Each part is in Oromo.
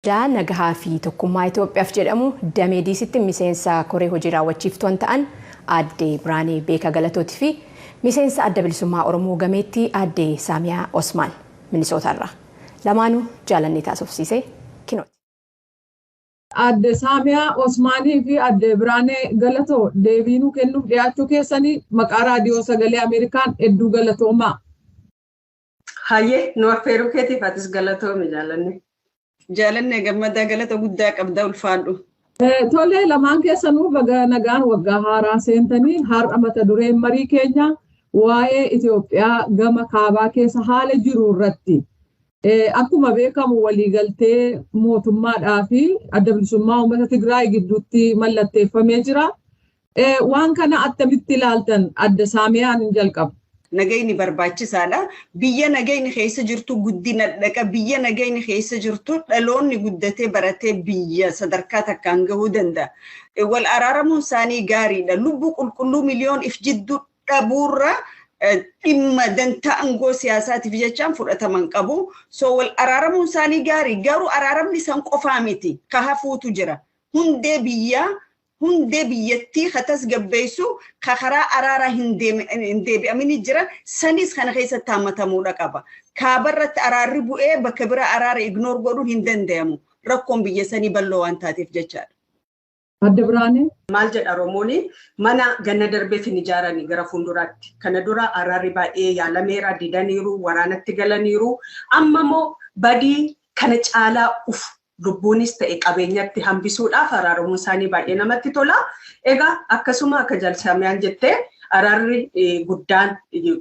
Waldaa Nagahaa fi Tokkummaa Itoophiyaaf jedhamu damee Diisitti miseensa koree hojii raawwachiiftuun ta'an aadde Biraanee Beekaa Galatootii fi miseensa Adda Bilisummaa Oromoo gameettii aadde Saamiyaa Osmaan Minisootaarraa. Lamaanuu jaalannee taasofsiisee kinooti. Aadde Saamiyaa Osmaanii fi Aadde Biraanee Galatoo deebii nuu kennuuf dhiyaachuu keessanii maqaa Raadiyoo Sagalee Ameerikaan hedduu galatoomaa. Hayyee, nu affeeruu keetiif atis galatoomi, Jaalanne. Jaalanne Gammadaa, galata guddaa qabda, ulfaadhu. Tolee, lamaan keessanuu baga nagaan waggaa haaraa seentanii. Har'a mata dureen marii keenya waa'ee Itoophiyaa gama kaabaa keessa haala jiru irratti. Akkuma beekamu waliigaltee mootummaadhaa fi Adda Bilisummaa Uummata Tigraay gidduutti mallatteeffamee jira. Waan kana attamitti ilaaltan? Adde Saamiyaan hin jalqabu. Nagayni barbaachisaadha. Biyya nagayni keessa jirtu guddina dhaqa. Biyya nagayni keessa jirtu dhaloonni guddatee baratee biyya sadarkaa takkaan gahuu danda'a. Wal araaramuun isaanii gaariidha. Lubbuu qulqulluu miliyoon if jidduu dhabuurra dhimma dantaa aangoo siyaasaatiif jechaan fudhataman qabu. So wal araaramuun isaanii gaarii, garuu araaramni san qofaa miti. Ka hafuutu jira. Hundee biyyaa, hundee biyyattii ka tasgabbeessu ka karaa araaraa hin deebi'amini jira. Sanis kana keessatti hammatamuudha qaba. Kaabarratti araarri bu'ee bakka bira araara ignore godhuun hin danda'amu. Rakkoon biyya sanii bal'oo waan taateef jechaadha. Adde Biraanee. Maal jedha Oromoon, mana ganna darbeef hin ijaaranii gara fuulduraatti. Kana dura araarri baay'ee yaalameera, didaniiru, waraanatti galaniiru. Amma immoo badii kana caalaa uf lubbuunis ta'e qabeenyatti hambisuudhaaf araaramuun isaanii baay'ee namatti tola. Egaa akkasuma akka Jaal Saamiyaan jettee, araarri guddaan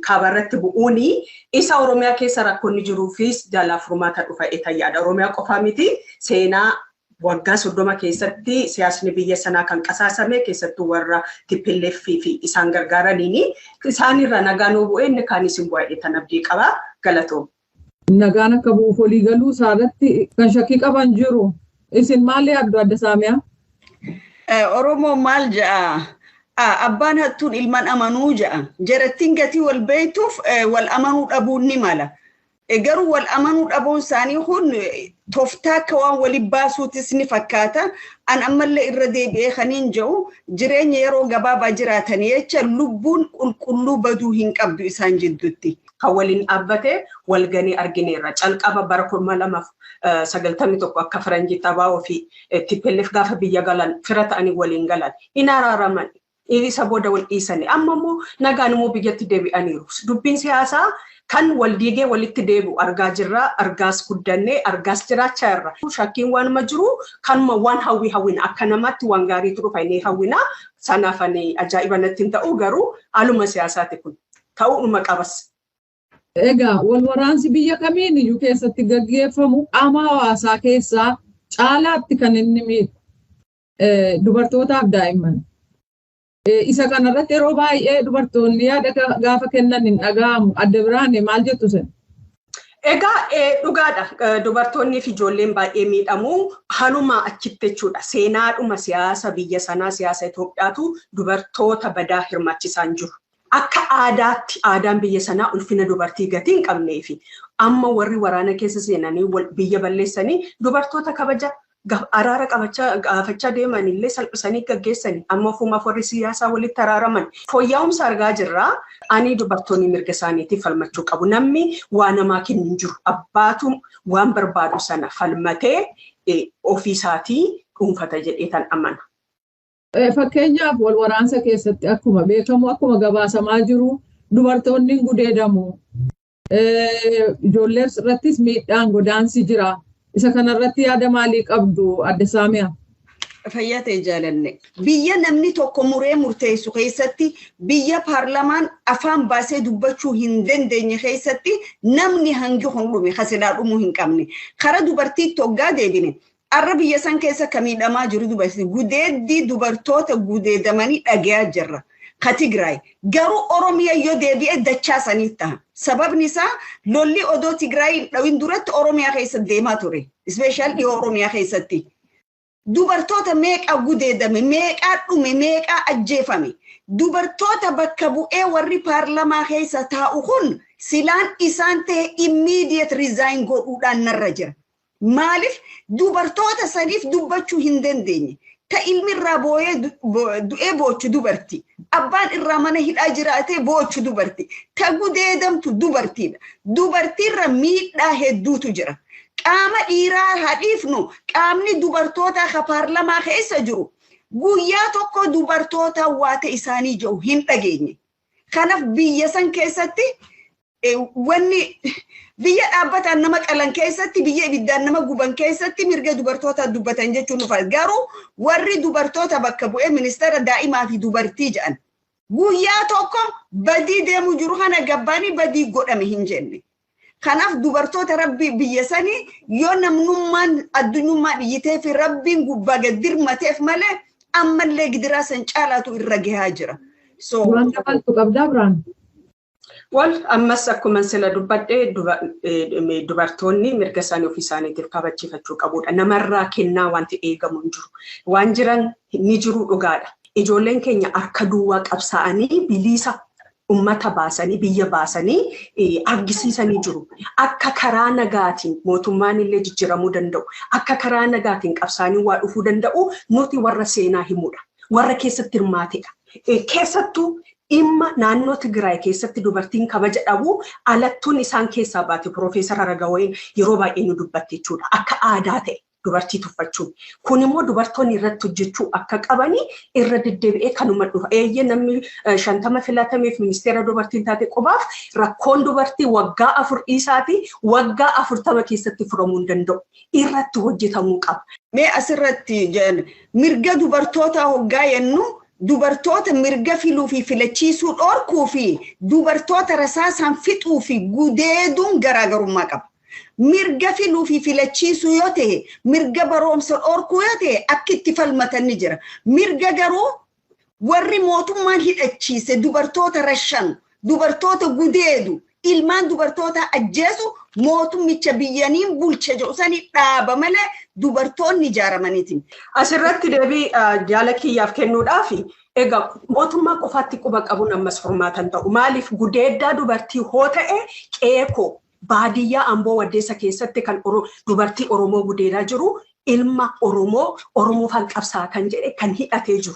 kaabarratti bu'uuni isa Oromiyaa keessa rakkoonni jiruufis jalaa furmaata dhufa etayyaadha. Oromiyaa qofaa miti, seenaa waggaa 30 keessatti siyaasni biyya sanaa kan qasaasame keessattuu warra TPLF fi isaan gargaaraniini. Isaanirra nagaan bu'ee inni kaanis hin bu'ee tan abdii qaba. Galatoom. Nagaan akka bu'uuf walii galuu isaarratti kan shakkii qaban jiru. Isin maal yaaddu, Adde Saamiyaa? Oromoo maal ja'a? Abbaan hattuun ilmaan amanuu ja'a. Jarattiin gatii wal beektuuf wal amanuu dhabuun ni mala. Garuu wal amanuu dhabuun isaanii kun tooftaa akka waan wali baasuutis ni fakkaata. An ammallee irra deebi'ee kaniin jedhu, jireenya yeroo gabaabaa jiraatanii jecha lubbuun qulqulluu baduu hin qabdu isaan jidduutti. Kan waliin dhaabbate walganii argineerra. Calqaba bara 2091 akka faranjii xabaa'oo fi TPLF gaafa biyya galan fira ta'anii waliin galan. Hin araaraman. Isa booda wal dhiisanii. Amma immoo nagaan immoo biyyatti deebi'aniiru. Dubbiin siyaasaa kan wal diigee walitti deebi'u argaa jirra. Argaas guddannee argaas jiraachaa jirra. Shakkiin waanuma jiru kanuma waan hawwii hawwina, akka namaatti waan gaariitu dhufa inni hawwina. Sanaaf ani ajaa'iba natti hin ta'u, garuu haaluma siyaasaati kun ta'uudhuma qabas. Egaa wal waraansi biyya kamiin iyyuu keessatti gaggeeffamu qaama hawaasaa keessaa caalaatti kan inni miidhu dubartootaaf daa'imman. Isa kanarratti yeroo baay'ee dubartoonni yaada gaafa kennan hin dhaga'amu. Adde Biraane, maal jettu sen? Egaa dhugaadha. Dubartoonni fi ijoolleen baay'ee miidhamu. Haaluma achitti jechuudha. Seenaadhuma siyaasa biyya sanaa, siyaasa Itoophiyaatu dubartoota badaa hirmaachisaan jiru. Akka aadaatti aadaan biyya sanaa ulfina dubartii gatii hin qabnee fi amma warri waraana keessa seenanii biyya balleessanii dubartoota kabaja araara qabachaa gaafachaa deeman illee salphisanii gaggeessanii, amma ofumaaf warri siyaasaa walitti araaraman fooyya'umsa argaa jirra. Ani dubartoonni mirga isaaniitiif falmachuu qabu. Namni waa namaa kennu hin jiru. Abbaatu waan barbaadu sana falmatee ofiisaatii dhuunfata jedhee tan amana. Fakkeenyaaf wal waraansa keessatti akkuma beekamu, akkuma gabaasamaa jiru, dubartoonni hin gudeedamu. Ijoollee irrattis miidhaan godaansi jira. Isa kanarratti yaada maalii qabdu, Adde Saamiyaa? Fayyaa ta'e, Jaalanne. Biyya namni tokko muree murteessu keessatti, biyya paarlamaan afaan baasee dubbachuu hin dandeenye keessatti namni hangi kun dhume kasilaa dhumuu hin qabne. Kara dubartiitti hoggaa deebine, arra biyya san keessa ka miidhamaa jiru dubartii, gudeeddii dubartoota gudeedamanii dhagayaa jirra. Ka Tigraay garuu Oromiyaa yoo deebi'e dachaa sanii ta'a. Sababni isaa lolli odoo Tigraay hin dhawin duratti Oromiyaa keessa deemaa ture. Especially dhiyoo Oromiyaa keessatti. Dubartoota meeqa gudeedame, meeqaa dhume, meeqaa ajjeefame? Dubartoota bakka bu'ee warri paarlamaa keessa taa'u kun silaan isaan ta'e immediate resign godhuudhaan narra jira. Maaliif dubartoota saniif dubbachuu hin dandeenye? Ta ilmi irraa booyee du'ee boochu dubarti. Abbaan irraa mana hidhaa jiraatee boochu dubarti. Ta gudeedamtu dubartiidha. Dubartiirra miidhaa hedduutu jira. Qaama dhiiraa hadhiifnu qaamni dubartootaa ka paarlamaa keessa jiru guyyaa tokko dubartoota waata isaanii jiru hin dhageenye. Kanaaf biyya san keessatti wanni biyya dhaabbataan nama qalan keessatti biyya ibiddaan nama guban keessatti mirga dubartootaa dubbatan jechuun dhufa. Garuu warri dubartoota bakka bu'ee ministeera daa'imaa fi dubartii jedhan guyyaa tokko badii deemu jiru kana gabbaanii badii godhame hin jenne. Kanaaf dubartoota rabbi biyya sanii yoo namnummaan addunyummaan iyyitee fi rabbiin gubbaa gad dirmateef malee ammallee gidiraa san caalaatu irra gahaa jira. Waan dabaltu qabdaa Biraan? Wal ammas akkuma sila dubbadhee dubartoonni mirga isaanii ofii isaaniitiif kabachiifachuu qabudha. Namarraa kennaa wanti eegamu hin jiru. Waan jiran ni jiru dhugaadha. Ijoolleen keenya harka duwwaa qabsaa'anii bilisa ummata baasanii biyya baasanii argisiisanii jiru. Akka karaa nagaatiin mootummaan illee jijjiiramuu danda'u. Akka karaa nagaatiin qabsaanii waa dhufuu danda'u nuti warra seenaa himudha. Warra keessatti hirmaatedha. Keessattuu dhimma naannoo Tigraay keessatti dubartiin kabaja dhabu alattuun isaan keessaa baate Piroofeesar Aragawayin yeroo baay'ee nu dubbatte jechuudha. Akka aadaa ta'e dubartii tuffachuun. Kun immoo dubartoonni irratti hojjechuu akka qabanii irra deddeebi'ee kanuma dhufa. Eeyyee namni 50 filatameef ministeera dubartiin taate qofaaf rakkoon dubartii waggaa 4 dhiisaati waggaa 40 keessatti furamuu hin danda'u. Irratti hojjetamuu qaba. Mee asirratti mirga dubartoota hoggaa jennu dubartoota mirga filuu fi filachiisuu dhorkuu fi dubartoota rasaasaan fixuu fi gudeeduun garaagarummaa qaba. Mirga filuu fi filachiisuu yoo ta'e, mirga baroomsa dhorkuu yoo ta'e akka itti falmatan ni jira. Mirga garuu warri mootummaan hidhachiise dubartoota rashan, dubartoota gudeedu, ilmaan dubartoota ajjeesu mootummicha biyyaniin bulche jedhu sanii dhaaba malee dubartoonni ijaaramaniiti. Asirratti deebii jaala kiyyaaf kennuudhaaf egaa mootummaa qofaatti quba qabuun ammas furmaatan ta'u. Maaliif gudeeddaa dubartii hoo ta'e qeekoo baadiyyaa Amboo Waddeessa keessatti kan dubartii Oromoo gudeedaa jiru ilma Oromoo Oromoofaan qabsaa kan jedhe kan hidhatee jiru.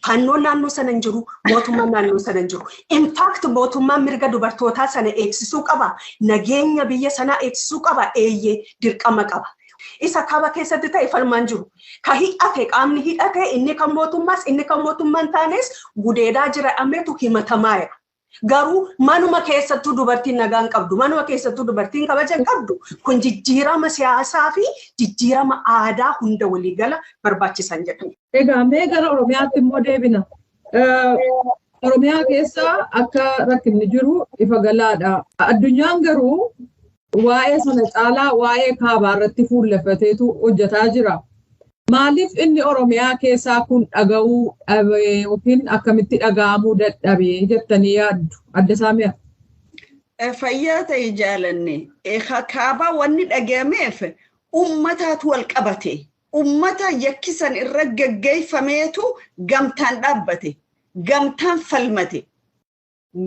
Fannoon naannoo sana hin jiru, mootummaan naannoo sana hin jiru. In fact mootummaan mirga dubartootaa sana eegsisuu qaba. Nageenya biyya sanaa eegsisuu qaba. Eeyyee dirqama qaba. Isa kaaba keessatti ta'e falmaan jiru. Ka hidhate qaamni hidhate inni kan mootummaas inni kan mootummaa hin taanes gudeedaa jira ameetu himatamaa jira. Garuu manuma keessattuu dubartiin nagaa hin qabdu, manuma keessattuu dubartiin kabaja hin qabdu. Kun jijjiirama siyaasaa fi jijjiirama aadaa hunda waliigala barbaachisan jedhama. Egaa mee gara Oromiyaatti immoo deebina. Oromiyaa keessa akka rakkinni jiru ifa galaadha. Addunyaan garuu waa'ee sana caalaa waa'ee kaabaa irratti fuulleffateetu hojjetaa jira. Maaliif inni Oromiyaa keessaa kun dhaga'uu dhabee yookiin akkamitti dhaga'amuu dadhabee jettanii yaaddu? Adde Saamiyaa. Fayyaa ta'e jaalanne kaabaa wanni dhaga'ameef ummataatu wal qabate. Ummata yakkisan irra gaggeeffameetu gamtaan dhaabbate. Gamtaan falmate.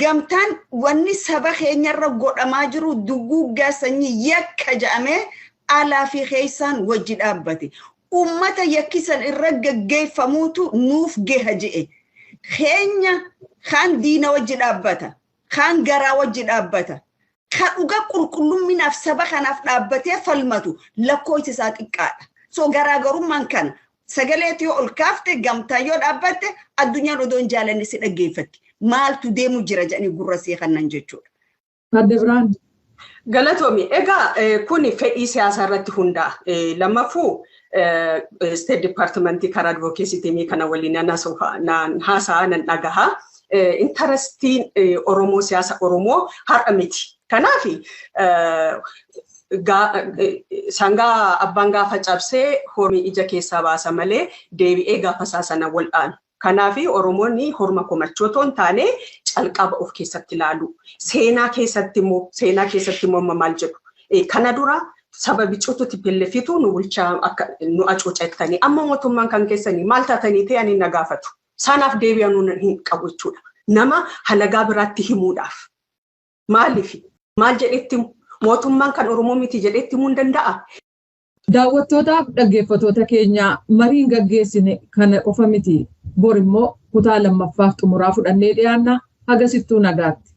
Gamtaan wanni saba keenyarra godhamaa jiru duguuggaa sanyii yakka jedhamee alaa fi keessaan wajji dhaabbate. Ummata yakkisan irra gaggeeffamuutu nuuf gaha je'e. Keenya kaan diina wajji dhaabbata. Kaan garaa wajji dhaabbata. Ka dhuga qulqullumminaaf saba kanaaf dhaabbatee falmatu lakkoofsi isaa xiqqaadha. So garaagarummaan kana sagaleetu yoo ol kaafte gamtaan yoo dhaabbatte addunyaan odoo hin jaalanne si dhaggeeffatti. Maaltu deemu jira jedhanii gurra see kannan jechuudha. Adde Biraan. Galatoomi. Egaa kun fedhii siyaasaa irratti hundaa'a. Lammaffuu State Departmentii karaa advocacy teamii kana waliin nan haasa'a nan dhagaha. Interestiin Oromoo siyaasa Oromoo har'a miti. Kanaaf sangaa abbaan gaafa cabsee hormi ija keessaa baasa malee deebi'ee gaafa isaa sana wal dhaanu. Kanaaf Oromoonni horma komachuu otoo hin taane calqaba of keessatti ilaalu. Seenaa keessatti immoo maal jedhu? Kana dura saba bicuutu TPLFitu nu bulchaa akka nu hacuucattanii amma mootummaan kan keessanii maal taatanii ta'anii na gaafatu. Sanaaf deebi'anuu hin qabu jechuudha. Nama halagaa biraatti himuudhaaf. Maaliif? Maal jedhetti mootummaan kan Oromoo miti jedhetti himuu hin danda'a? Daawwattootaaf dhaggeeffattoota keenyaa, mariin gaggeessine kana qofa miti. Bor immoo kutaa lammaffaaf xumuraa fudhannee dhiyaanna. Hagasittuu nagaatti.